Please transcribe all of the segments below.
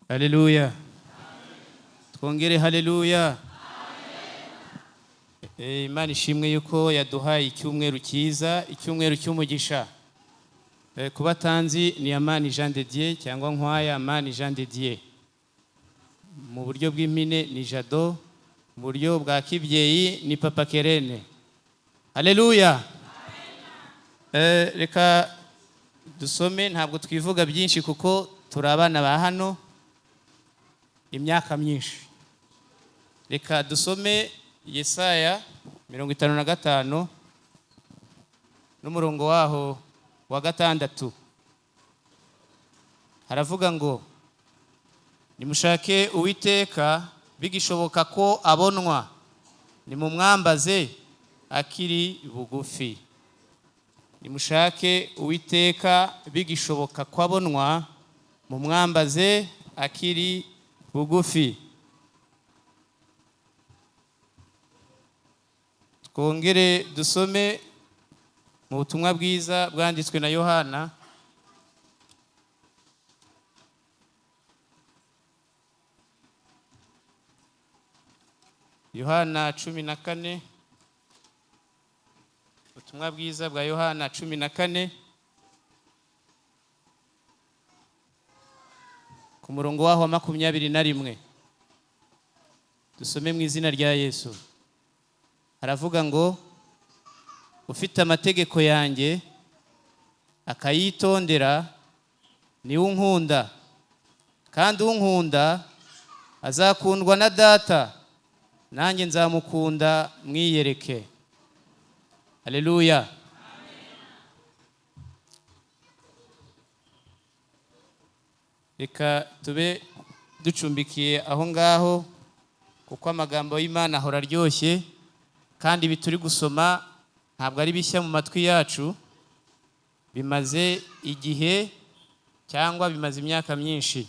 Haleluya. Twongere haleluya. Imana ishimwe yuko yaduhaye icyumweru cyiza, icyumweru cy'umugisha. Kuba tanzi ni Amani Jean de Dieu cyangwa Nkwaya Amani Jean de Dieu. Mu buryo bw'impine ni Jado, mu buryo bwa kibyeyi ni Papa Kerene. Haleluya. Reka dusome, ntabwo twivuga byinshi kuko turi abana ba hano imyaka myinshi. Reka dusome Yesaya 55 n'umurongo waho wa 6. Haravuga ngo: nimushake Uwiteka bigishoboka ko abonwa, nimumwambaze akiri bugufi. Nimushake Uwiteka bigishoboka ko abonwa, mumwambaze akiri bugufi. Twongere dusome mu butumwa bwiza bwanditswe na Yohana Yohana 14. Ubutumwa bwiza bwa Yohana 14 ku murongo waho wa 21. Dusome mu izina rya Yesu. Haravuga ngo: ufite amategeko yanjye akayitondera niwe unkunda, kandi unkunda azakundwa na Data, nanjye nzamukunda mwiyereke. Haleluya. Reka tube ducumbikiye aho ngaho, kuko amagambo y'Imana ahora aryoshye, kandi ibi turi gusoma ntabwo ari bishya mu matwi yacu, bimaze igihe cyangwa bimaze imyaka myinshi.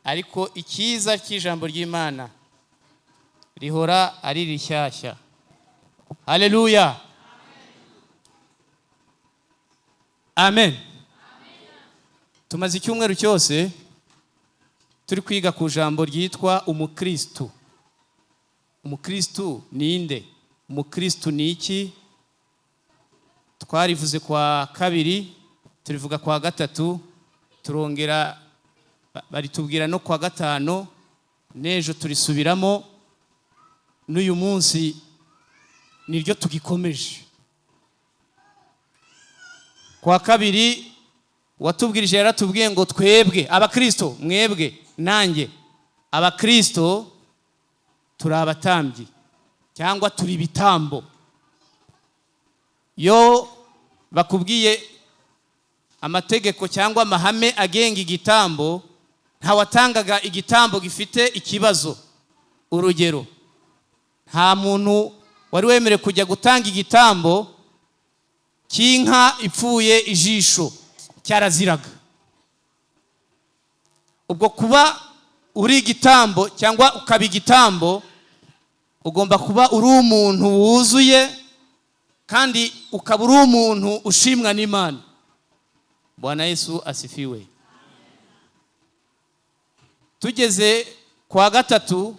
Ariko icyiza cy'ijambo ry'Imana rihora ari rishyashya. Haleluya. Amen. Tumaze icyumweru cyose turi kwiga ku jambo ryitwa umukristu. Umukristu ni nde? Umukristu ni iki? Twarivuze kwa kabiri, turivuga kwa gatatu, turongera baritubwira no kwa gatanu, n'ejo turisubiramo, n'uyu munsi niryo tugikomeje. Kwa kabiri watubwirije yaratubwiye ngo twebwe abakristo, mwebwe nanjye abakristo turi abatambyi cyangwa turi ibitambo. Yo bakubwiye amategeko cyangwa amahame agenga igitambo, ntawatangaga igitambo gifite ikibazo. Urugero, nta muntu wari wemerewe kujya gutanga igitambo cy'inka ipfuye ijisho, cyaraziraga. Ubwo kuba uri igitambo cyangwa ukaba igitambo, ugomba kuba uri umuntu wuzuye kandi ukaba uri umuntu ushimwa n'Imana. Bwana Yesu asifiwe. Tugeze kwa gatatu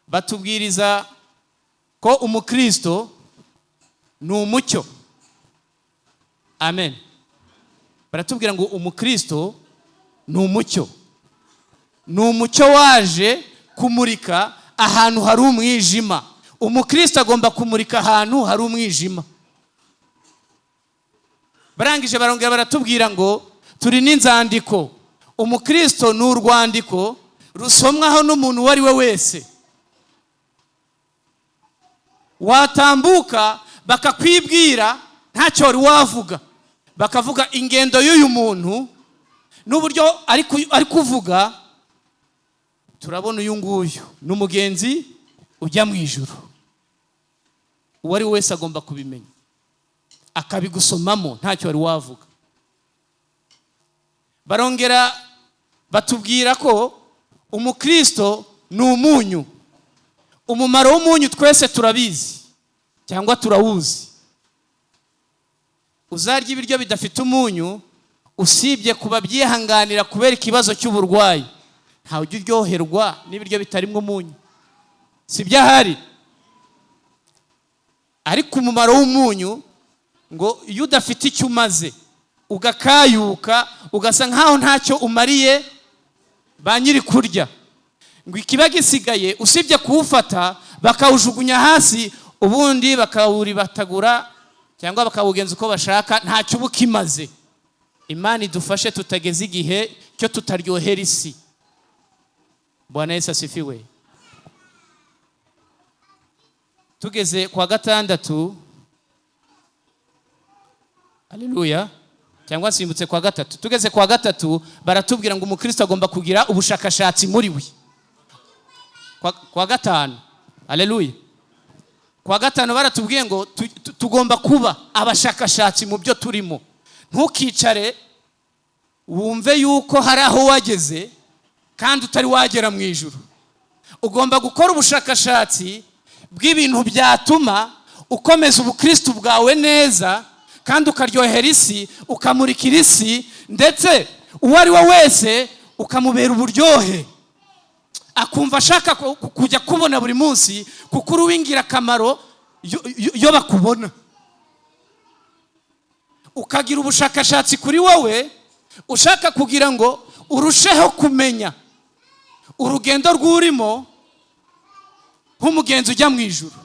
batubwiriza ko umukristo ni umucyo. Amen. Baratubwira ngo umukristo ni umucyo. Ni umucyo waje kumurika ahantu hari umwijima. Umukristo agomba kumurika ahantu hari umwijima. Barangije barongera baratubwira ngo turi n'inzandiko. Umukristo ni urwandiko rusomwaho n'umuntu uwo ari we wese. Watambuka bakakwibwira ntacyo wari wavuga, bakavuga ingendo y'uyu muntu n'uburyo ari kuvuga, turabona uyu nguyu ni umugenzi ujya mu ijuru. Uwo ari we wese agomba kubimenya, akabigusomamo ntacyo wari wavuga. Barongera batubwira ko umukristo ni umunyu. Umumaro w'umunyu twese turabizi cyangwa turawuzi. Uzarya ibiryo bidafite umunyu, usibye kuba byihanganira kubera ikibazo cy'uburwayi, Ntawe ujya uryoherwa n'ibiryo bitarimo umunyu, si byo ahari. Ariko umumaro w'umunyu ngo iyo udafite icyo umaze ugakayuka, ugasa nkaho ntacyo umariye ba nyiri kurya, ngo ikiba gisigaye usibye kuwufata bakawujugunya hasi, ubundi bakawuribatagura cyangwa bakawugenza uko bashaka, ntacyo uba ukimaze. Imana idufashe tutageze igihe cyo tutaryohera isi. Bwana Yesu asifiwe. Tugeze kwa gatandatu, haleluya, cyangwa simbutse kwa gatatu. Tugeze kwa gatatu baratubwira ngo umukristo agomba kugira ubushakashatsi muri we. Kwa gatanu, haleluya, kwa gatanu baratubwiye ngo tugomba kuba abashakashatsi mu byo turimo. Ntukicare wumve yuko hari aho wageze kandi utari wagera mu ijuru. Ugomba gukora ubushakashatsi bw'ibintu byatuma ukomeza ubukristo bwawe neza, kandi ukaryohera isi, ukamurikira isi, ndetse uwo ari we wese ukamubera uburyohe, akumva ashaka kujya kubona buri munsi, kuko uri uw'ingirakamaro yo bakubona. Ukagira ubushakashatsi kuri wowe, ushaka kugira ngo urusheho kumenya urugendo rw'urimo nk'umugenzi ujya mu ijuru.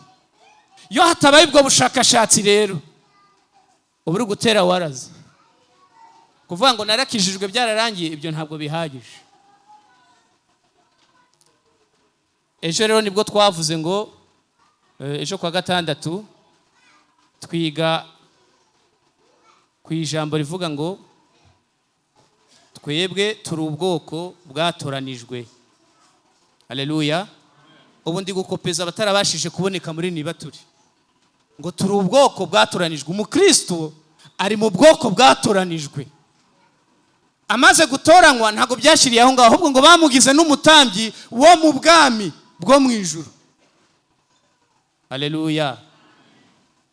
Iyo hatabaye ubwo bushakashatsi rero, uba uri gutera waraza. Kuvuga ngo narakijijwe byararangiye, ibyo ntabwo bihagije. Ejo rero nibwo twavuze ngo ejo kwa gatandatu twiga ku ijambo rivuga ngo twebwe turi ubwoko bwatoranijwe. Haleluya. Ubu ndi gukopeza abatarabashije kuboneka muri niba turi ngo turi ubwoko bwatoranijwe. Umukristo ari mu bwoko bwatoranijwe. Amaze gutoranywa ntabwo byashiriye aho ngaho, ahubwo ngo bamugize n'umutambyi wo mu bwami bwo mu ijuru. Haleluya.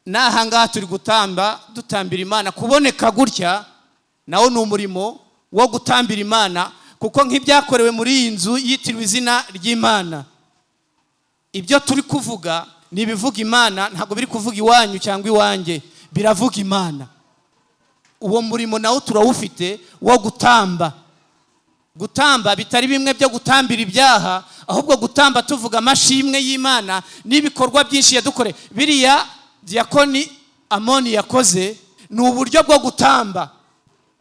N'aha ngaha turi gutamba, dutambira Imana. Kuboneka gutya nawo ni umurimo wo gutambira Imana, kuko nk'ibyakorewe muri iyi nzu yitiriwe izina ry'Imana, ibyo turi kuvuga ni ibivuga Imana, ntabwo biri kuvuga iwanyu cyangwa iwanjye, biravuga Imana. Uwo murimo nawo turawufite wo gutamba. Gutamba bitari bimwe byo gutambira ibyaha, ahubwo gutamba tuvuga amashimwe y'Imana n'ibikorwa byinshi yadukoreye. Biriya Diakoni Amoni yakoze ni uburyo bwo gutamba.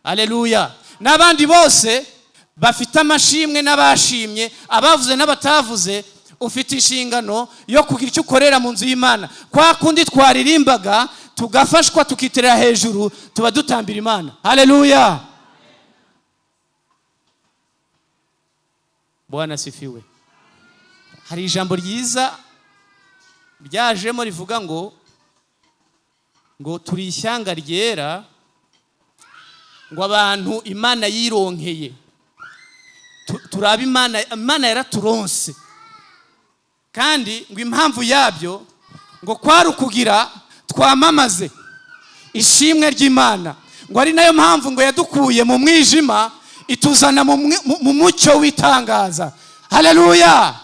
Haleluya. N'abandi bose bafite amashimwe n'abashimye, abavuze n'abatavuze, ufite inshingano yo kugira icyo ukorera mu nzu y'Imana. Kwa kundi twaririmbaga tugafashwa tukiterera hejuru, tuba dutambira Imana. Haleluya. Bwana asifiwe. Hari ijambo ryiza ryajemo rivuga ngo turi ishyanga ryera, ngo abantu Imana yironkeye. Turaba Imana, Imana yaraturonse. Kandi ngo impamvu yabyo ngo kwari ukugira twamamaze ishimwe ry'Imana, ngo ari nayo mpamvu ngo yadukuye mu mwijima ituzana mu mucyo w'itangaza. Haleluya.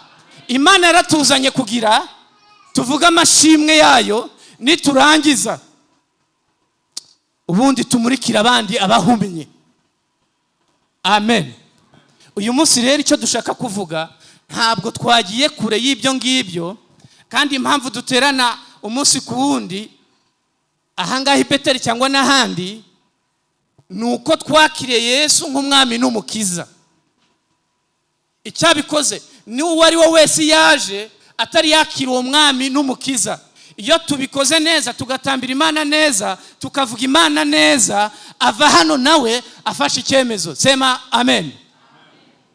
Imana yaratuzanye kugira tuvuge amashimwe yayo, niturangiza ubundi tumurikira abandi abahumye. Amen. Uyu munsi rero icyo dushaka kuvuga, ntabwo twagiye kure y'ibyo ngibyo, kandi impamvu duterana umunsi ku wundi ahangaha i Beteli cyangwa n'ahandi, ni uko twakiriye Yesu nk'umwami n'umukiza. Icyabikoze ni uwo ari we wese yaje atari yakira uwo mwami n'umukiza. Iyo tubikoze neza, tugatambira Imana neza, tukavuga Imana neza, ava hano nawe afashe icyemezo. Sema amen.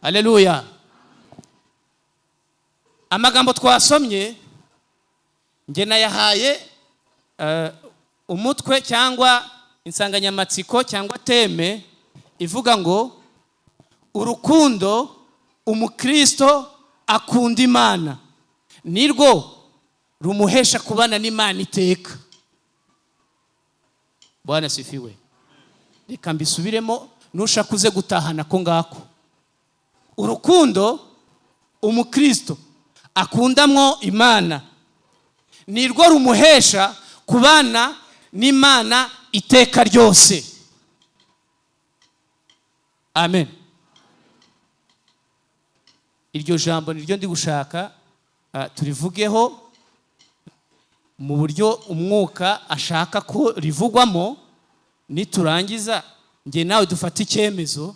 Haleluya. Amagambo twasomye nge nayahaye umutwe cyangwa insanganyamatsiko cyangwa teme ivuga ngo urukundo umukristo akunda Imana nirwo rumuhesha kubana n'Imana iteka. Bwana asifiwe. Reka mbisubiremo, nushaka uze gutahana ko ngako. Urukundo umukristo akundamwo Imana nirwo rumuhesha kubana n'Imana iteka ryose. Amen. Iryo jambo niryo ndi gushaka turivugeho mu buryo umwuka ashaka ko rivugwamo. Niturangiza nge nawe dufate icyemezo,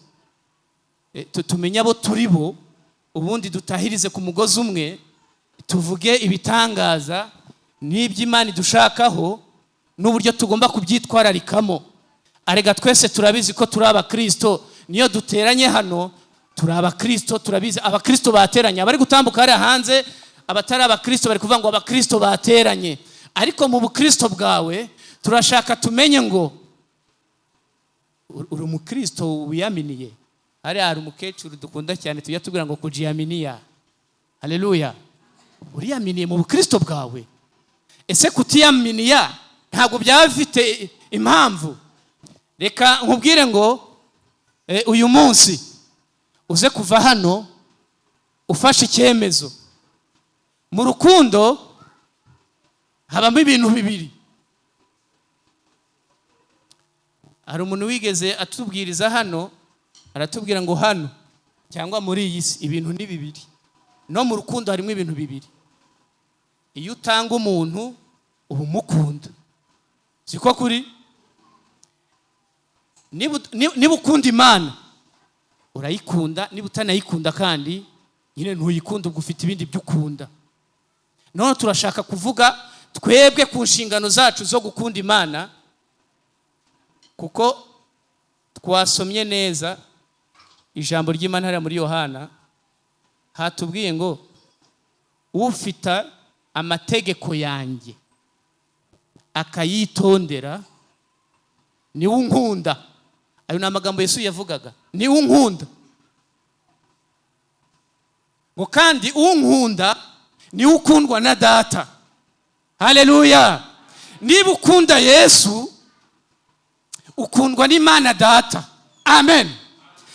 tumenye abo turi bo, ubundi dutahirize ku mugozi umwe, tuvuge ibitangaza n'iby'Imana idushakaho n'uburyo tugomba kubyitwararikamo. Arega twese turabizi ko turi abakristo, niyo duteranye hano turi abakristo, turabizi abakristo bateranye. Abari gutambuka hariya hanze abatari abakristo bari kuvuga ngo abakristo bateranye, ariko mu bukristo bwawe turashaka tumenye ngo uri umukristo wiyaminiye. Hariya hari umukecuru dukunda cyane tujya tubwira ngo kujiyaminiya. Haleluya. Uriyaminiye mu bukristo bwawe. Ese kutiyaminiya ntabwo byaba bifite impamvu? Reka nkubwire ngo uyu munsi uze kuva hano ufashe icyemezo. Mu rukundo habamo ibintu bibiri. Hari umuntu wigeze atubwiriza hano, aratubwira ngo hano cyangwa muri iyi si ibintu ni bibiri. No mu rukundo harimo ibintu bibiri. Iyo utanga umuntu uba umukunda, siko kuri? Niba ukunda Imana urayikunda, niba utanayikunda kandi nyine ntuyikunda, ubwo ufite ibindi byo ukunda. None turashaka kuvuga twebwe ku nshingano zacu zo gukunda Imana, kuko twasomye neza ijambo ry'Imana hariya muri Yohana, hatubwiye ngo ufite amategeko yanjye akayitondera niwe unkunda. Ayo ni amagambo Yesu yavugaga, niwe unkunda. Ngo kandi unkunda niwe ukundwa na Data. Haleluya. Niba ukunda Yesu ukundwa n'Imana Data. Amen.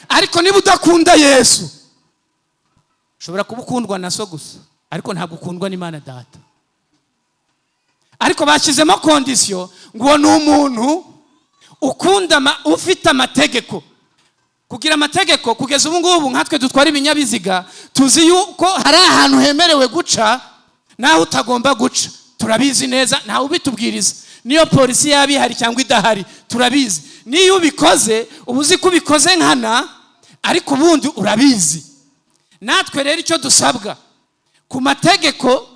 Ariko niba udakunda Yesu ushobora kuba ukundwa na so gusa, ariko ntabwo ukundwa n'Imana Data. Ariko bashyizemo kondisiyo ngo ni umuntu ukunda ufite amategeko. Kugira amategeko kugeza ubu ngubu nkatwe dutwara ibinyabiziga tuzi yuko hari ahantu hemerewe guca naho utagomba guca, turabizi neza, ntawe ubitubwiriza. Niyo polisi yaba ihari cyangwa idahari turabizi. Niyo ubikoze uba uzi ko ubikoze nkana, ariko ubundi urabizi. Natwe rero icyo dusabwa ku mategeko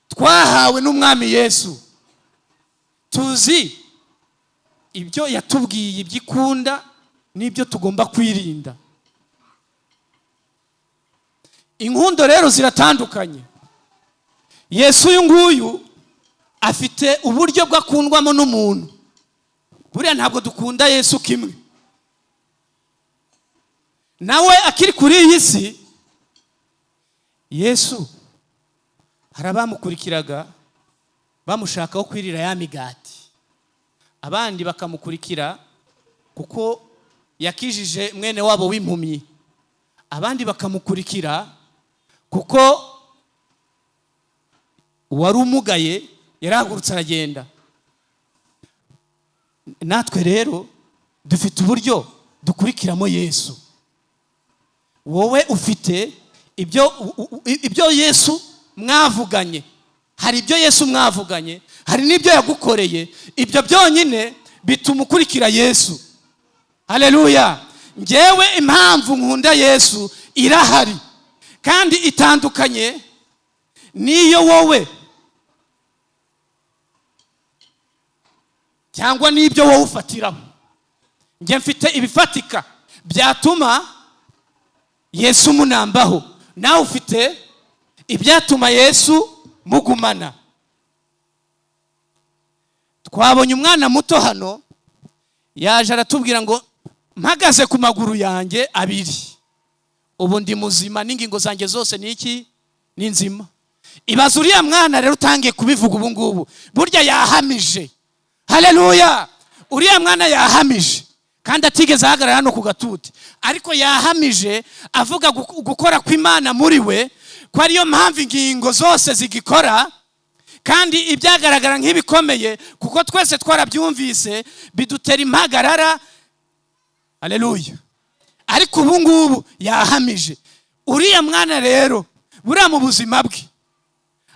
twahawe n'Umwami Yesu, tuzi ibyo yatubwiye ibyikunda n'ibyo tugomba kwirinda. Inkundo rero ziratandukanye. Yesu uyu nguyu afite uburyo bwakundwamo n'umuntu. Buriya ntabwo dukunda Yesu kimwe. Nawe akiri kuri iyi si, Yesu hari abamukurikiraga bamushakaho kwirira ya migati, abandi bakamukurikira kuko yakijije mwene wabo w'impumyi, abandi bakamukurikira kuko uwari umugaye yarahagurutse aragenda. Natwe rero dufite uburyo dukurikiramo Yesu. Wowe ufite ibyo Yesu mwavuganye, hari ibyo Yesu mwavuganye, hari n'ibyo yagukoreye. Ibyo byonyine bituma ukurikira Yesu. Haleluya. Ngewe impamvu nkunda Yesu irahari kandi itandukanye niyo wowe cyangwa n'ibyo wowe ufatiraho. Nge mfite ibifatika byatuma Yesu munambaho, nawe ufite ibyatuma Yesu mugumana. Twabonye umwana muto hano yaje aratubwira ngo mpagaze ku maguru yanjye abiri, ubu ndi muzima n'ingingo zanjye zose ni iki? Ni nzima. Ibaze uriya mwana rero utangiye kubivuga ubu ngubu, burya yahamije. Haleluya. Uriya mwana yahamije. Kandi atigeze ahagarara hano ku gatuti, ariko yahamije avuga gukora kw'Imana muri we, ko ariyo mpamvu ingingo zose zigikora, kandi ibyagaragara nk'ibikomeye, kuko twese twarabyumvise bidutera impagarara. Haleluya! Ariko ubu ngubu yahamije. Uriya mwana rero, buriya mu buzima bwe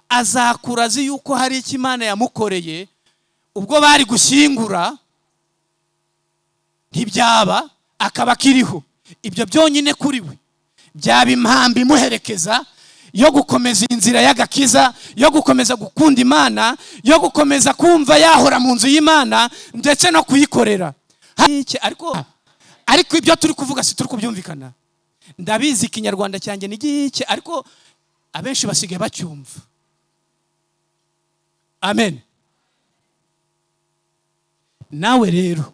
azakura azi yuko hari icyo Imana yamukoreye. Ubwo bari gushyingura ntibyaba, akaba akiriho, ibyo byonyine kuri we byaba impamvu imuherekeza yo gukomeza inzira y'agakiza, yo gukomeza gukunda Imana, yo gukomeza kumva yahora mu nzu y'Imana ndetse no kuyikorera. Ariko ibyo turi kuvuga si turi kubyumvikana. Ndabizi, Ikinyarwanda cyanjye ni gike, ariko abenshi basigaye bacyumva. Amen. Nawe rero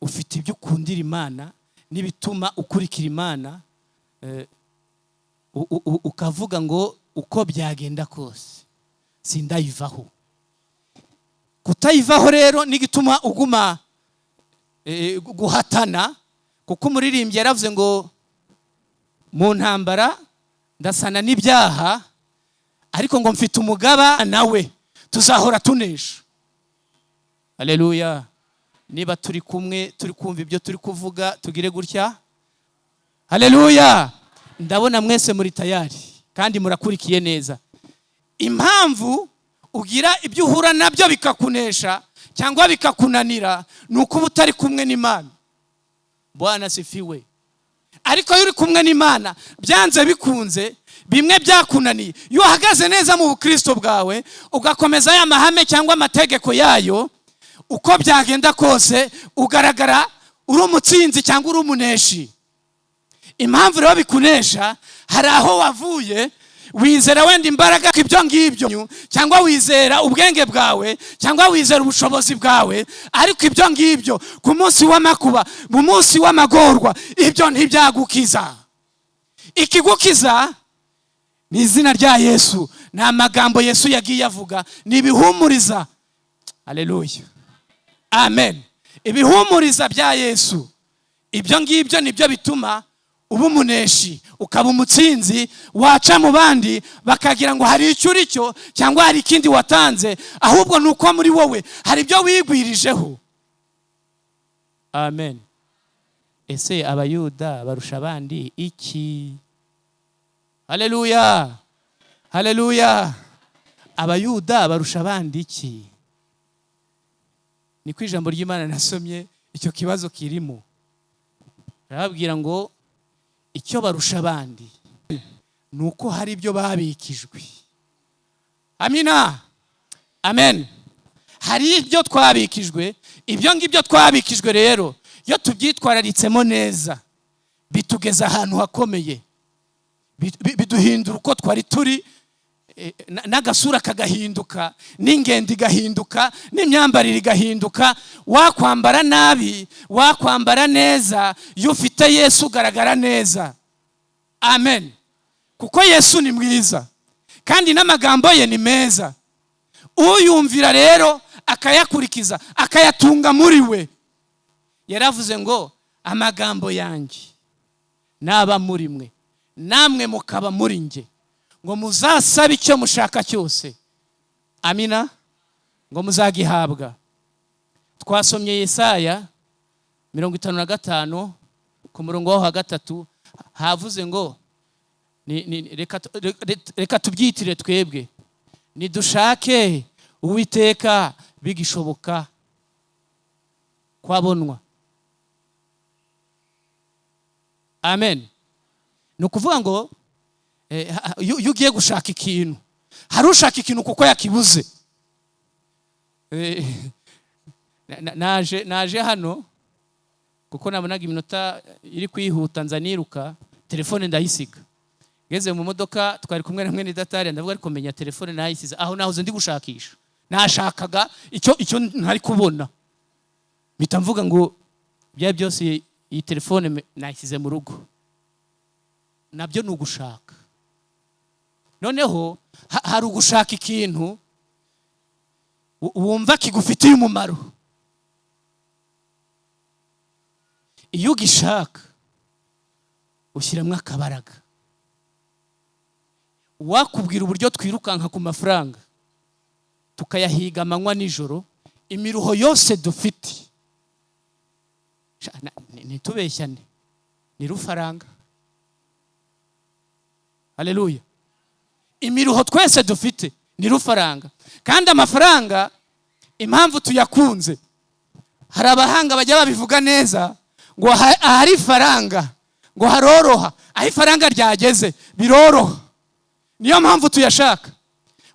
ufite ibyo ukundira Imana n'ibituma ukurikira Imana, ukavuga ngo uko byagenda kose sindayivaho. Kutayivaho rero n'igituma uguma guhatana, kuko umuririmbyi yaravuze ngo mu ntambara ndasana n'ibyaha, ariko ngo mfite umugaba, nawe tuzahora tunesha. Haleluya! Niba turi kumwe, turi kumva ibyo turi kuvuga, tugire gutya. Haleluya! Ndabona mwese muri tayari kandi murakurikiye neza. Impamvu ugira ibyo uhura nabyo bikakunesha cyangwa bikakunanira ni uko uba utari kumwe n'Imana. Bwana sifiwe! Ariko iyo uri kumwe n'Imana, byanze bikunze bimwe byakunaniye, iyo uhagaze neza mu bukristo bwawe, ugakomeza ya mahame cyangwa amategeko yayo, uko byagenda kose ugaragara uri umutsinzi cyangwa uri umuneshi. Impamvu rero bikunesha, hari aho wavuye wizera wenda imbaraga ibyo ngibyo, cyangwa wizera ubwenge bwawe, cyangwa wizera ubushobozi bwawe, ariko ibyo ngibyo ku munsi w'amakuba, mu munsi w'amagorwa, ibyo ntibyagukiza. Ikigukiza ni izina rya Yesu, ni amagambo Yesu yagiye avuga, ni ibihumuriza. Haleluya, amen! Ibihumuriza bya Yesu, ibyo ngibyo nibyo bituma uba umuneshi, ukaba umutsinzi, waca mu bandi bakagira ngo hari icyo uri cyo cyangwa hari ikindi watanze, ahubwo ni uko muri wowe hari ibyo wigwirijeho. Amen. Ese Abayuda barusha abandi iki? Haleluya, haleluya! Abayuda barusha abandi iki? Niko ijambo ry'Imana nasomye, icyo kibazo kirimo. Arababwira ngo icyo barusha abandi ni uko hari ibyo babikijwe. Amina, amen. Hari ibyo twabikijwe. Ibyo ngibyo twabikijwe rero, iyo tubyitwararitsemo neza, bitugeza ahantu hakomeye, biduhindura uko twari turi, n'agasura kagahinduka, n'ingendo igahinduka, n'imyambarire igahinduka. Wakwambara nabi, wakwambara neza, iyo ufite Yesu ugaragara neza. Amen. Kuko Yesu ni mwiza kandi n'amagambo ye ni meza. Uyumvira rero akayakurikiza, akayatunga muri we. Yaravuze ngo amagambo yanjye naba muri mwe, namwe mukaba muri nge, ngo muzasabe icyo mushaka cyose. Amina. Ngo muzagihabwa. Twasomye Yesaya 55 ku murongo wa 3, havuze ngo reka tubyitire twebwe, nidushake Uwiteka bigishoboka kwabonwa. Amen. Ni ukuvuga ngo iyo ugiye gushaka ikintu, hari ushaka ikintu kuko yakibuze. Naje hano kuko nabonaga iminota iri kwihuta, nza niruka, telefone ndayisiga. Ngeze mu modoka twari kumwe na mwene datari, ndavuga ariko menya telefone nayisize aho nahoze ndi gushakisha, nashakaga icyo ntari kubona, mpita mvuga ngo bya byose iyi telefone nayisize mu rugo. Nabyo ni ugushaka. Noneho hari ugushaka ikintu wumva kigufitiye umumaro. Iyo ugishaka ushyiramo akabaraga. Wakubwira uburyo twirukanka ku mafaranga, tukayahiga amanywa nijoro, imiruho yose dufite, ntitubeshyane, ni rufaranga. Haleluya! Imiruho twese dufite ni rufaranga. Kandi amafaranga, impamvu tuyakunze, hari abahanga bajya babivuga neza ngo ahari ifaranga ngo haroroha, aho ifaranga ryageze biroroha. Niyo mpamvu tuyashaka.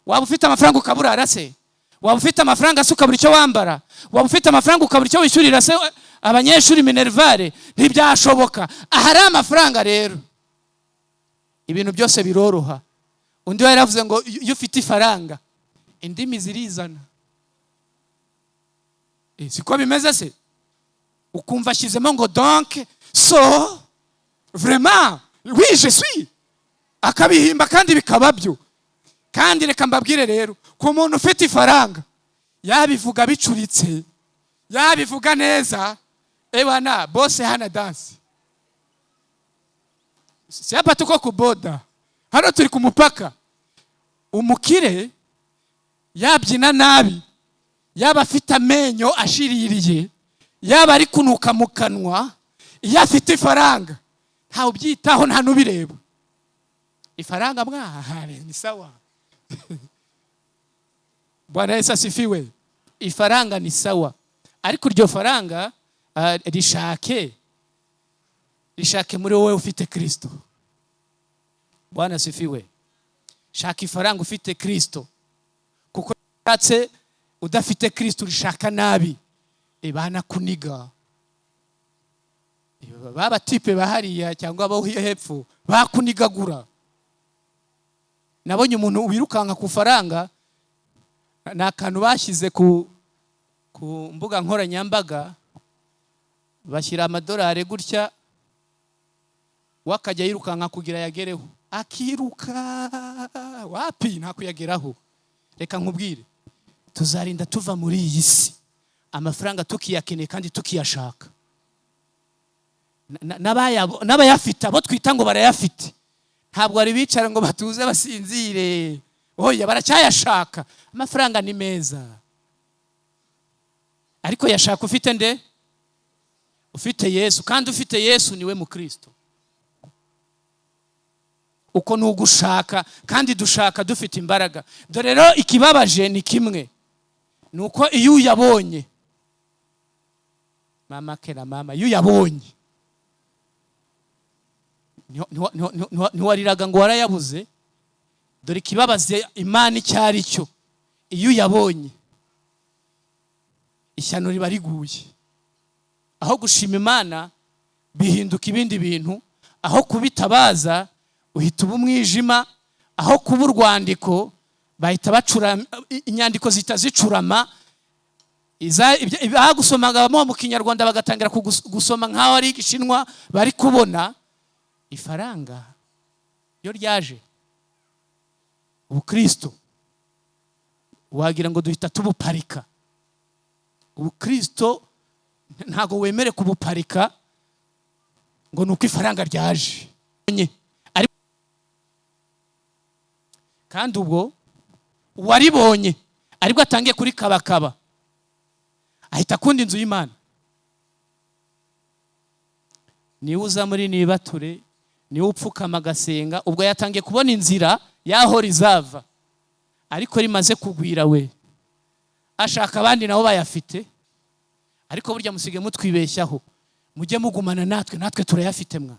Waba ufite amafaranga ukaburara se? Waba ufite amafaranga se ukabura icyo wambara? Waba ufite amafaranga ukabura icyo wishyurira se abanyeshuri minerval? Ntibyashoboka. Ahari amafaranga rero ibintu byose biroroha. Undi we yaravuze ngo iyo ufite ifaranga indimi zirizana. Siko bimeze se? Ukumva ashyizemo ngo donc so vraiment oui je suis, akabihimba kandi bikaba byo. Kandi reka mbabwire rero, ku muntu ufite ifaranga, yabivuga bicuritse, yabivuga neza, ewana bose hana dansi. Si hapa tuko ku border, hano turi ku mupaka. Umukire yabyina nabi, yaba afite amenyo ashiririye, yaba ari kunuka mu kanwa, iyo afite ifaranga ntawe ubyitaho, nta n'ubireba. Ifaranga mwaha ni sawa. Bwana Yesu asifiwe! Ifaranga ni sawa, ariko iryo faranga rishake, rishake muri wowe ufite Kristo. Bwana asifiwe! Shaka ifaranga ufite Kristo, kuko ushatse udafite Kristo urishaka nabi, banakuniga. Ba batipe bahariya cyangwa abo hepfo bakunigagura. Nabonye umuntu wirukanka ku faranga, ni akantu bashyize ku mbuga nkoranyambaga, bashyira amadolari gutya, we akajya yirukanka kugira yagereho, akiruka wapi, nta kuyageraho. Reka nkubwire, tuzarinda tuva muri iyi si amafaranga tukiyakeneye kandi tukiyashaka. N'abayafite, abo twita ngo barayafite, ntabwo bari bicara ngo batuze basinzire. Oya, baracyayashaka. Amafaranga ni meza, ariko yashaka ufite nde? Ufite Yesu. Kandi ufite Yesu niwe mukristo. Uko ni ugushaka, kandi dushaka dufite imbaraga. Dore rero ikibabaje ni kimwe, ni uko iyo uyabonye, mama kera mama, iyo uyabonye ntiwariraga ngo warayabuze. Dore ikibabaze Imana icyo ari cyo: iyo uyabonye ishyano riba riguye. Aho gushima Imana bihinduka ibindi bintu, aho kubitabaza uhita uba umwijima, aho kuba urwandiko bahita bacura inyandiko zihita zicurama. Bagusomagamo mu Kinyarwanda bagatangira gusoma nk'aho ari Igishinwa bari kubona. Ifaranga iyo ryaje, ubukristo wagira ngo duhita tubuparika. Ubukristo ntabwo wemere kubuparika ngo ni uko ifaranga ryaje. Kandi ubwo uwaribonye aribwo atangiye kuri kabakaba, ahita akunda inzu y'Imana. Niwe uza muri nibature, niwe upfukama agasenga, ubwo yatangiye kubona inzira y'aho rizava. Ariko rimaze kugwira, we ashaka abandi nabo bayafite. Ariko burya musige mutwibeshyaho, mujye mugumana natwe, natwe turayafite. Mwa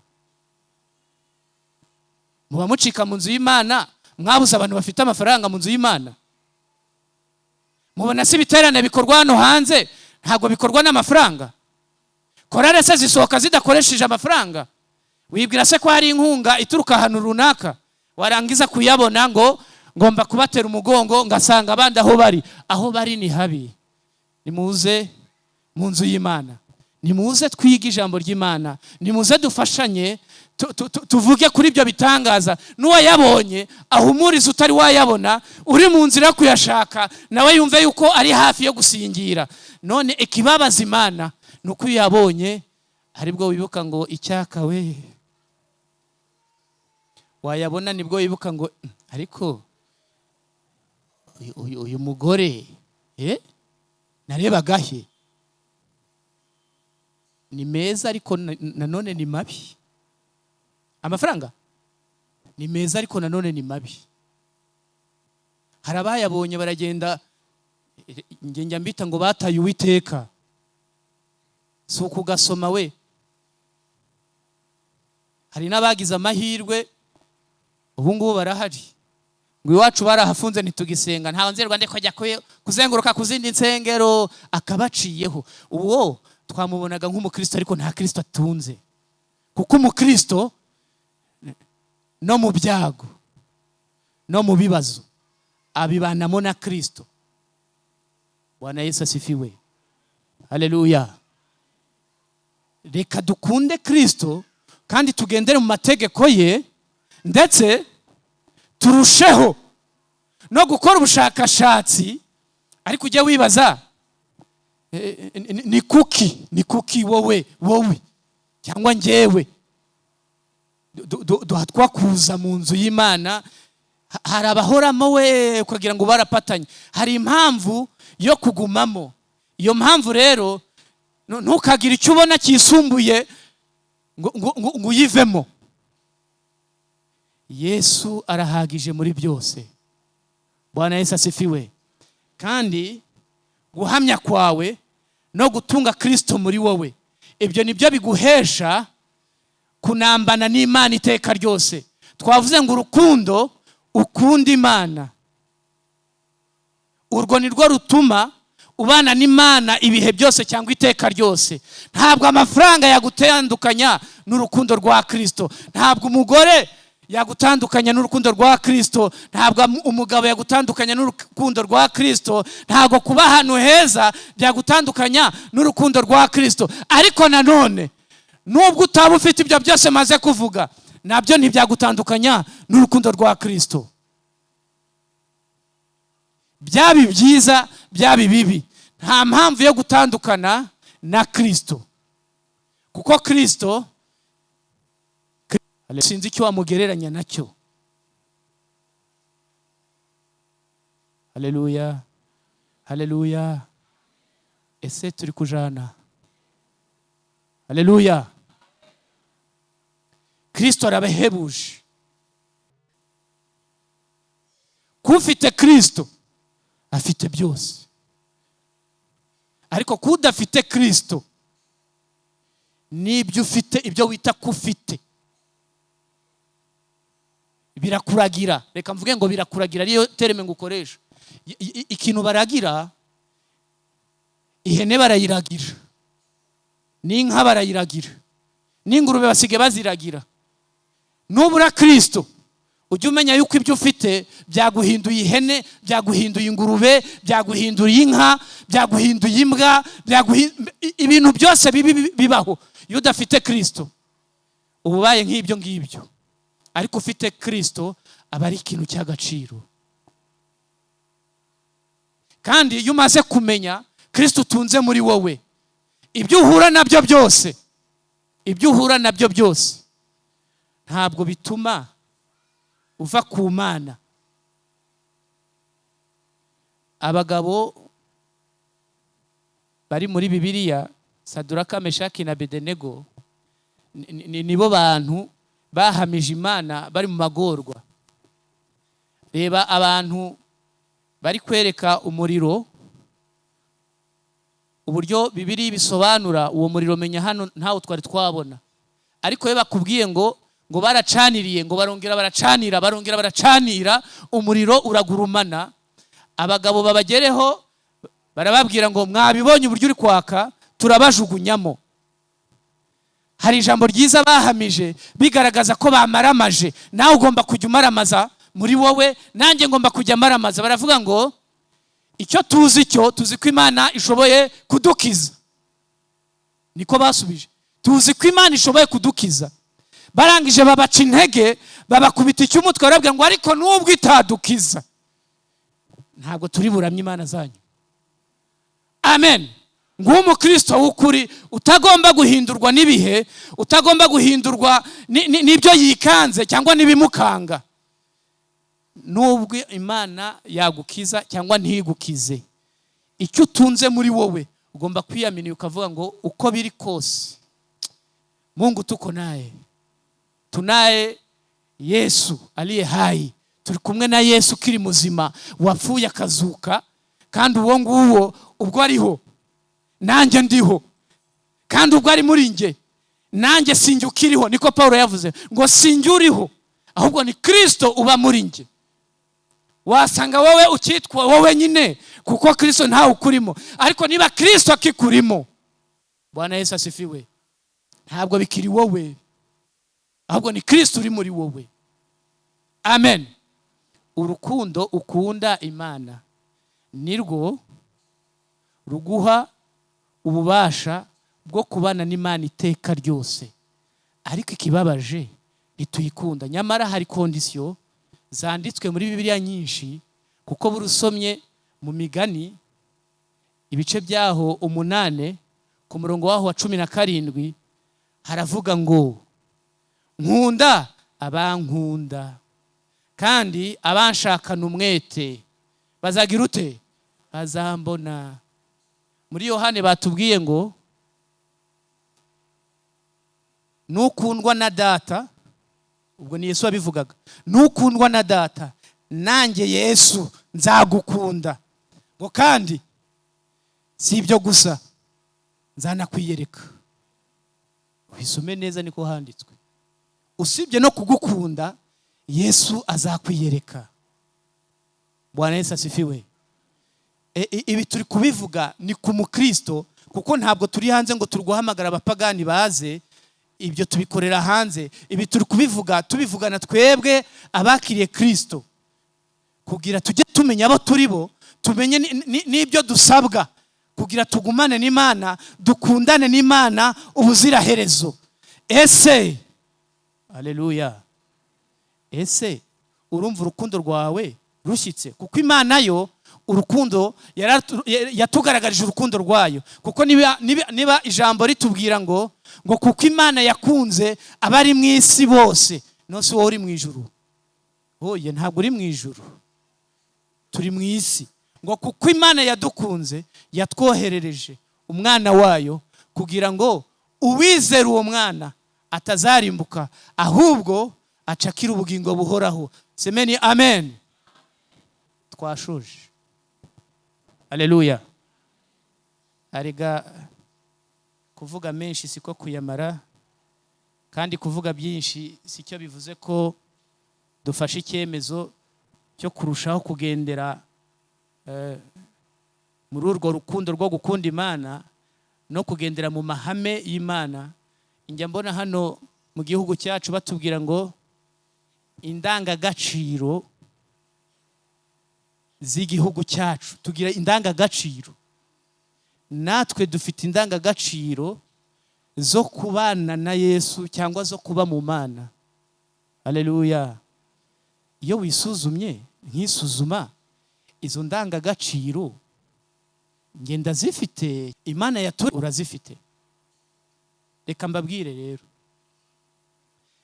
muba mucika mu nzu y'Imana, mwabuze abantu bafite amafaranga mu nzu y'Imana? Mubona se ibiterane bikorwa hano hanze ntabwo bikorwa n'amafaranga? Korale se zisohoka zidakoresheje amafaranga? Wibwira se ko hari inkunga ituruka ahantu runaka, warangiza kuyabona ngo ngomba kubatera umugongo ngasanga abandi aho bari? Aho bari ni habi. Nimuze mu nzu y'Imana, nimuze twige ijambo ry'Imana, nimuze dufashanye, tuvuge kuri ibyo bitangaza. N'uwayabonye ahumurize utari wayabona, uri mu nzira yo kuyashaka nawe yumve yuko ari hafi yo gusingira. None ikibabaza Imana ni uko iyo uyabonye Hari bwo wibuka ngo icyaka we, wayabona nibwo wibuka ngo ariko uyu mugore narebaga he? Ni meza ariko nanone ni mabi. Amafaranga ni meza ariko nanone ni mabi. Hari abayabonye baragenda, njye njya mbita ngo bataye Uwiteka. Si ukugasoma we. Hari n'abagize amahirwe ubu ngubu barahari, ngo iwacu barahafunze ntitugisenga, nta nzerwa ndeko ajya kuzenguruka ku zindi nsengero, akabaciyeho. Uwo twamubonaga nk'umukristo ariko nta Kristo atunze, kuko umukristo no mu byago no mu bibazo abibanamo na Kristo. Bwana Yesu asifiwe, haleluya. Reka dukunde Kristo kandi tugendere mu mategeko ye, ndetse turusheho no gukora ubushakashatsi. Ariko ujye wibaza, ni kuki wowe cyangwa njyewe duhatwa kuza mu nzu y'Imana? Hari abahoramo we ukagira ngo barapatanye. Hari impamvu yo kugumamo. Iyo mpamvu rero ntukagire icyo ubona kisumbuye ngo uyivemo. Yesu arahagije muri byose. Bwana Yesu asifiwe. Kandi guhamya kwawe no gutunga Kristo muri wowe, ibyo nibyo biguhesha kunambana n'Imana iteka ryose. Twavuze ngo urukundo ukunda Imana, urwo nirwo rutuma ubana n'Imana ibihe byose cyangwa iteka ryose. Ntabwo amafaranga yagutandukanya n'urukundo rwa Kristo, ntabwo umugore yagutandukanya n'urukundo rwa Kristo, ntabwo umugabo yagutandukanya n'urukundo rwa Kristo, ntabwo kuba ahantu heza byagutandukanya n'urukundo rwa Kristo. Ariko nanone nubwo utaba ufite ibyo byose maze kuvuga, nabyo ntibyagutandukanya n'urukundo rwa Kristo. Byaba byiza byaba bibi, nta mpamvu yo gutandukana na Kristo, kuko Kristo sinzi icyo wamugereranya nacyo. Haleluya, haleluya. Ese turi kujana? Haleluya. Kristo arabahebuje. Kufite Kristo afite byose, ariko kudafite Kristo n'ibyo ufite, ibyo wita kufite birakuragira. Reka mvuge ngo birakuragira, ariyo terme ngukoresha. Ikintu baragira, ihene barayiragira, n'inka barayiragira, n'ingurube basige baziragira. Nubura Kristo ujye umenya yuko ibyo ufite byaguhinduye ihene, byaguhinduye ingurube, byaguhinduye inka, byaguhinduye imbwa, ibintu byose bibi bibaho. Iyo udafite Kristo uba ubaye nk'ibyo ngibyo, ariko ufite Kristo aba ari ikintu cy'agaciro. Kandi iyo umaze kumenya Kristo utunze muri wowe, ibyo uhura nabyo byose, ibyo uhura nabyo byose ntabwo bituma uva ku Mana. Abagabo bari muri Bibiliya, Saduraka, Meshaki na Abedenego, nibo bantu bahamije Imana bari mu magorwa. Reba abantu bari kwereka umuriro, uburyo Bibiliya bisobanura uwo muriro, menya hano ntawo twari twabona. Ariko iyo bakubwiye ngo baracaniriye, ngo barongera baracanira, barongera baracanira, umuriro uragurumana. Abagabo babagereho barababwira ngo mwabibonye uburyo uri kwaka, turabajugunyamo. Hari ijambo ryiza bahamije bigaragaza ko bamaramaje. Nawe ugomba kujya umaramaza muri wowe, nanjye ngomba kujya maramaza. Baravuga ngo icyo tuzi cyo tuzi ko Imana ishoboye kudukiza. Niko basubije, tuzi ko Imana ishoboye kudukiza. Barangije babaca intege, babakubita icyumutwe, barabwira ngo ariko nubwo itadukiza ntabwo turi buramye Imana zanyu. Amen. Nk'umukristo w'ukuri utagomba guhindurwa n'ibihe, utagomba guhindurwa n'ibyo yikanze cyangwa n'ibimukanga. Nubwo Imana yagukiza cyangwa ntigukize, icyo utunze muri wowe ugomba kwiyaminiya ukavuga ngo uko biri kose Mungu tuko naye, tunaye Yesu aliye hai, turi kumwe na Yesu ukiri muzima wapfuye akazuka, kandi uwo nguwo ubwo ariho nanjye ndiho, kandi ubwo ari muri njye nanjye sinjye ukiriho. Niko Paulo yavuze ngo sinjye uriho ahubwo ni Kristo uba muri njye. Wasanga wowe ukitwa wowe nyine kuko Kristo ntawe ukurimo, ariko niba Kristo akikurimo, Bwana Yesu asifiwe, ntabwo bikiri wowe ahubwo ni Kristo uri muri wowe. Amen. Urukundo ukunda Imana nirwo ruguha ububasha bwo kubana n'Imana iteka ryose. Ariko ikibabaje ntituyikunda. Nyamara hari condition zanditswe muri Bibiliya nyinshi, kuko burusomye mu Migani ibice byaho 8 ku murongo waho wa 17 haravuga ngo nkunda abankunda kandi abanshakana umwete bazagira ute? Bazambona. Muri Yohane batubwiye ngo nukundwa na data, ubwo ni Yesu wabivugaga, nukundwa na data nanjye Yesu nzagukunda, ngo kandi si ibyo gusa nzanakwiyereka. Ubisome neza niko handitswe. Usibye no kugukunda Yesu azakwiyereka. Bwana Yesu asifiwe. Ibi turi kubivuga ni ku mukristo, kuko ntabwo turi hanze ngo turguhamagara abapagani baze, ibyo tubikorera hanze. Ibi turi kubivuga tubivugana twebwe abakiriye Kristo, kugira tujye tumenya abo turi bo, tumenye n'ibyo dusabwa kugira tugumane n'Imana, dukundane n'Imana ubuziraherezo. Ese haleluya, ese urumva urukundo rwawe rushyitse? Kuko Imana yo urukundo yatugaragarije urukundo rwayo, kuko niba ijambo ritubwira ngo kuko Imana yakunze abari mu isi bose, nose wowe uri mu ijuru? Oye, ntabwo uri mu ijuru, turi mu isi. Ngo kuko Imana yadukunze yatwoherereje umwana wayo kugira ngo uwizera uwo mwana atazarimbuka ahubwo acakira ubugingo buhoraho. Semeni amen. Twashoje. Haleluya. Arega kuvuga menshi siko kuyamara, kandi kuvuga byinshi sicyo bivuze ko dufashe icyemezo cyo kurushaho kugendera muri urwo rukundo rwo gukunda Imana no kugendera mu mahame y'Imana. Njya mbona hano mu gihugu cyacu batubwira ngo indangagaciro z'igihugu cyacu, tugira indangagaciro. Natwe dufite indangagaciro zo kubana na Yesu cyangwa zo kuba mu Mana. Haleluya. Iyo wisuzumye nkisuzuma izo ndangagaciro ngenda zifite, Imana yatu urazifite. Reka mbabwire rero,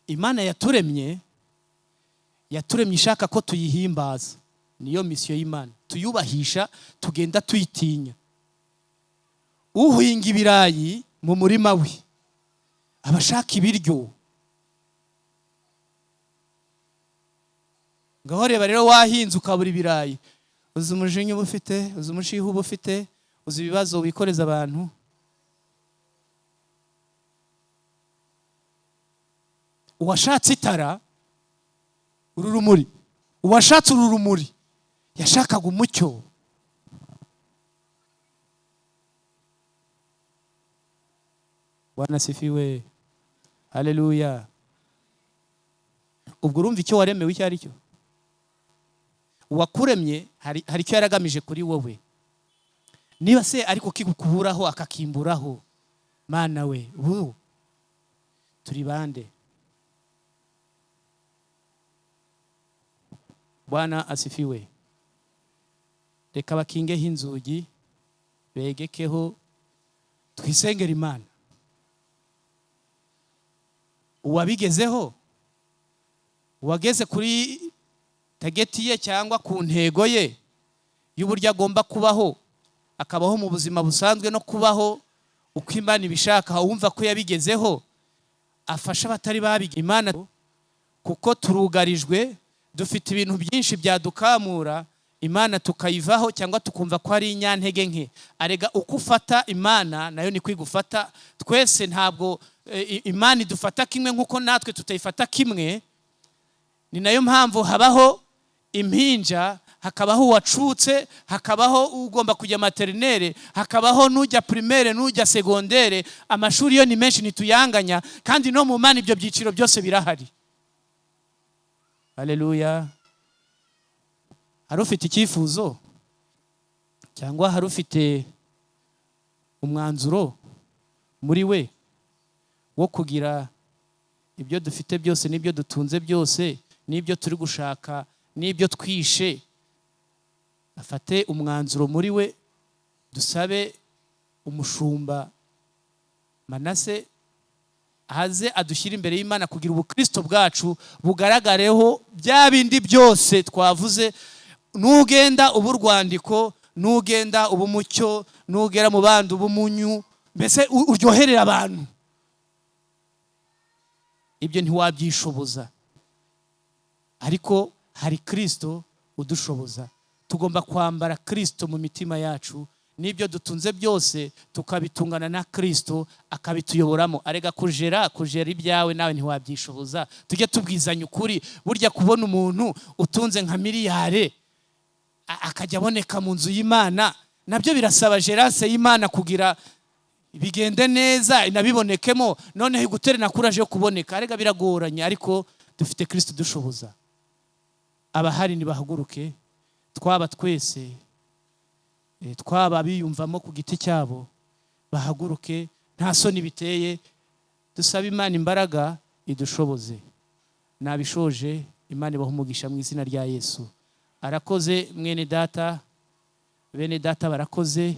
Imana yaturemye ishaka ko tuyihimbaza. Niyo misiyo y'Imana, tuyubahisha, tugenda tuyitinya. Uhinga ibirayi mu murima we abashaka ibiryo. Ngaho reba rero wahinze ukabura ibirayi, uzi umujinya uba ufite, uzi umushiha uba ufite, uzi ibibazo wikoreza abantu. Uwashatse itara uru rumuri, uwashatse uru rumuri yashakaga umucyo. Bwana sifiwe. Haleluya. Ubwo urumva icyo waremewe icyo ari cyo? Uwakuremye hari icyo yaragamije kuri wowe. Niba se ariko kikukuburaho akakimburaho, Mana we, ubu turi bande? Bwana asifiwe. Reka bakingeho inzugi, begekeho Twisengera Imana. Uwabigezeho, uwageze kuri target ye cyangwa ku ntego ye y'uburyo agomba kubaho, akabaho mu buzima busanzwe no kubaho uko Imana ibishaka, wumva ko yabigezeho, afasha abatari babiga Imana, kuko turugarijwe, dufite ibintu byinshi byadukamura Imana tukayivaho cyangwa tukumva ko ari inyantege nke. Arega uko ufata Imana nayo ni kwigufata. Twese ntabwo Imana idufata kimwe nk'uko natwe tutayifata kimwe. Ni nayo mpamvu habaho impinja, hakabaho uwacutse, hakabaho ugomba kujya maternelle, hakabaho n'ujya primaire n'ujya secondaire. Amashuri yo ni menshi, ntituyanganya, kandi no mu Mana ibyo byiciro byose birahari. Haleluya. Hari ufite icyifuzo cyangwa hari ufite umwanzuro muri we wo kugira ibyo dufite byose n'ibyo dutunze byose n'ibyo turi gushaka n'ibyo twishe, afate umwanzuro muri we. Dusabe umushumba Manase aze adushyire imbere y'Imana kugira ubukristo bwacu bugaragareho bya bindi byose twavuze. Nugenda uba urwandiko, nugenda uba umucyo, nugera mu bandi uba umunyu, mbese uryoherera abantu. Ibyo ntiwabyishoboza, ariko hari Kristo udushoboza. Tugomba kwambara Kristo mu mitima yacu, n'ibyo dutunze byose tukabitungana na Kristo akabituyoboramo. Arega kujera ibyawe nawe ntiwabyishoboza. Tujye tubwizanya ukuri. Burya kubona umuntu utunze nka miliyare akajya aboneka mu nzu y'Imana, nabyo birasaba gérance y'Imana kugira bigende neza, inabibonekemo, noneho igutere na courage yo kuboneka. Arega biragoranye, ariko dufite Kristo dushoboza. Abahari nibahaguruke, twaba twese, twaba biyumvamo ku giti cyabo, bahaguruke, nta soni biteye. Dusabe Imana imbaraga idushoboze. Nabishoje. Imana ibaha umugisha mu izina rya Yesu. Arakoze mwene data, bene data barakoze.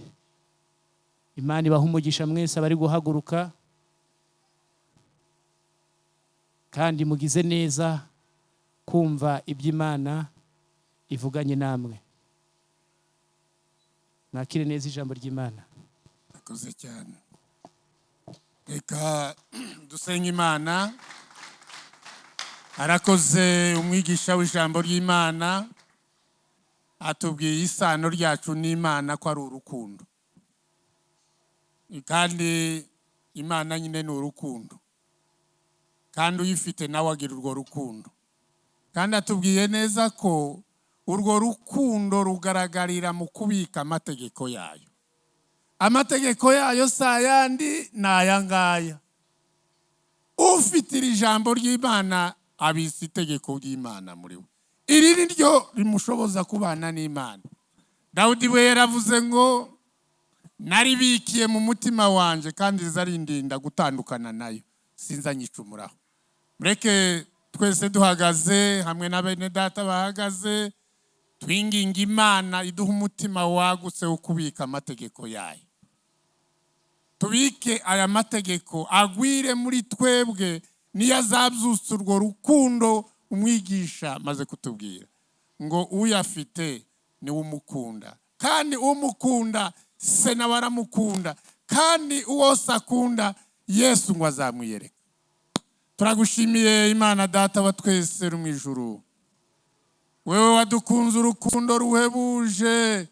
Imana ibaha umugisha mwese abari guhaguruka, kandi mugize neza kumva iby'Imana ivuganye namwe. Mwakire neza ijambo ry'Imana. Akoze cyane. Reka dusenge Imana. Arakoze umwigisha w'ijambo ry'Imana, atubwiye isano ryacu n'Imana ko ari urukundo, kandi Imana nyine ni urukundo, kandi uyifite nawe agira urwo rukundo. Kandi atubwiye neza ko urwo rukundo rugaragarira mu kubika amategeko yayo. Amategeko yayo si ayandi, ni aya ngaya: ufite iri jambo ry'Imana abitse itegeko ry'Imana muri we. Iri ni ryo rimushoboza kubana n'Imana. Dawudi we yaravuze ngo naribikiye mu mutima wanje, kandi rizarindinda gutandukana nayo, sinza nyicumuraho. Mureke twese duhagaze hamwe na bene data bahagaze, twinginga Imana iduha umutima wagutse wo kubika amategeko yayo. Tubike aya mategeko agwire muri twebwe, niyo azabyutsa urwo rukundo umwigisha amaze kutubwira ngo uyafite niwe umukunda, kandi umukunda se nawe aramukunda, kandi uwose akunda Yesu ngo azamwiyereka. Turagushimiye Imana Data wa twese uri mu ijuru, wewe wadukunze urukundo ruhebuje,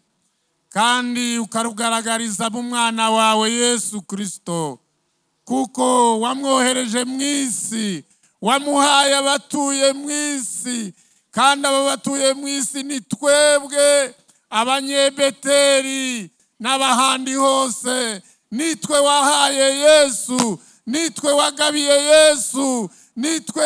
kandi ukarugaragariza mu mwana wawe Yesu Kristo, kuko wamwohereje mu isi, wamuhaye abatuye mu isi, kandi abo batuye mu isi ni twebwe Abanyebeteri n'abahandi hose. Nitwe wahaye Yesu, nitwe wagabiye Yesu, nitwe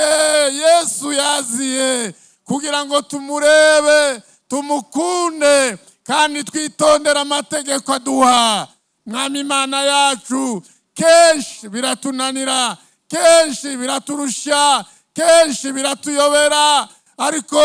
Yesu yaziye kugira ngo tumurebe, tumukunde, kandi twitondere amategeko aduha. Mwami Imana yacu, kenshi biratunanira, kenshi biraturusha, kenshi biratuyobera, ariko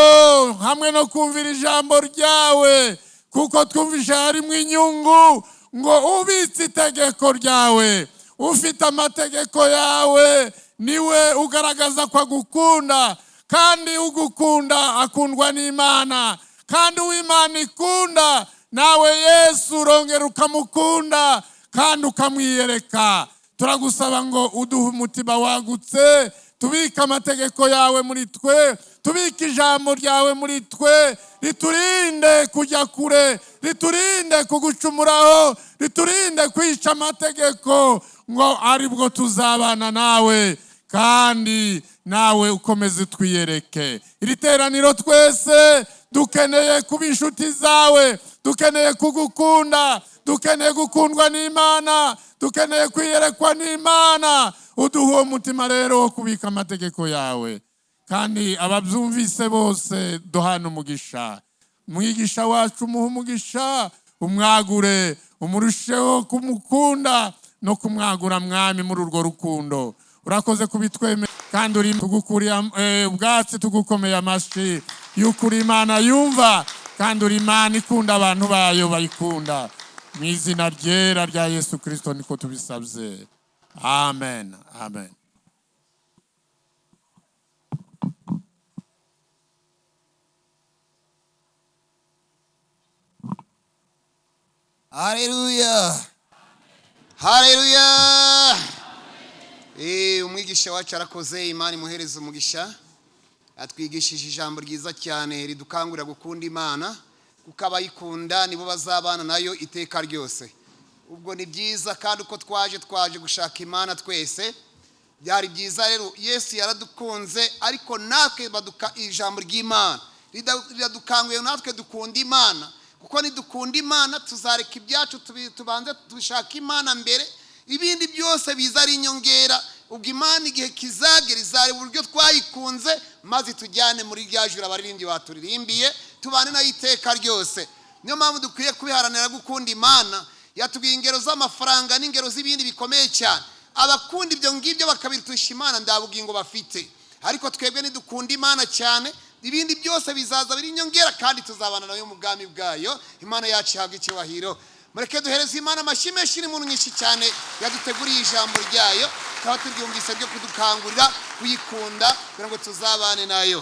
hamwe no kumvira ijambo ryawe, kuko twumvisha harimo inyungu. Ngo ubitse itegeko ryawe, ufite amategeko yawe, niwe ugaragaza ko agukunda, kandi ugukunda akundwa n'Imana, kandi uw'Imana ikunda nawe Yesu urongera ukamukunda kandi ukamwiyereka. Turagusaba ngo uduhe umutima wagutse, tubike amategeko yawe muri twe, tubike ijambo ryawe muri twe, riturinde kujya kure, riturinde kugucumuraho, riturinde kwica amategeko, ngo aribwo tuzabana nawe kandi nawe ukomeze utwiyereke. Iri teraniro twese dukeneye kuba inshuti zawe, dukeneye kugukunda, dukeneye gukundwa n'Imana, dukeneye kwiyerekwa n'Imana. Uduhe uwo mutima rero wo kubika amategeko yawe, kandi ababyumvise bose duhana umugisha. Umwigisha wacu umuhe umugisha, umwagure, umurusheho kumukunda no kumwagura, Mwami, muri urwo rukundo. Urakoze kubitwemera kandi uri tugukuriye ubwatsi, tugukomeye amashyi y'uko uri Imana yumva kandi uri Imana ikunda abantu bayo bayikunda. Mu izina ryera rya Yesu Kirisito niko tubisabye, amen, amen. Haleluya. Haleluya. Umwigisha wacu arakoze, Imana imuhereza umugisha. Atwigishije ijambo ryiza cyane ridukangurira gukunda Imana, kuko abayikunda nibo bazabana nayo iteka ryose. Ubwo ni byiza, kandi uko twaje gushaka Imana twese, byari byiza rero. Yesu yaradukunze, ariko natwe baduka ijambo ry'Imana riradukanguye natwe dukunda Imana, kuko nidukunda Imana tuzareka ibyacu, tubanze dushaka Imana mbere, ibindi byose biza ari inyongera. Ubwo Imana igihe kizagera izareba uburyo twayikunze, maze tujyane muri rya juru abaririmbyi baturirimbiye, tubane nayo iteka ryose. Niyo mpamvu dukwiye kubiharanira gukunda Imana. Yatubwiye ingero z'amafaranga n'ingero z'ibindi bikomeye cyane. Abakunda ibyo ngibyo bakabirutisha Imana nta bugingo bafite. Ariko twebwe nidukunda Imana cyane, ibindi byose bizaza biri inyongera, kandi tuzabana nayo mu bwami bwayo. Imana yacu ihabwa icyubahiro. Mureke duhereze Imana amashyi menshi n'imuntu nyinshi cyane yaduteguriye ijambo ryayo, tukaba turyumvise ryo kudukangurira kuyikunda kugira ngo tuzabane nayo.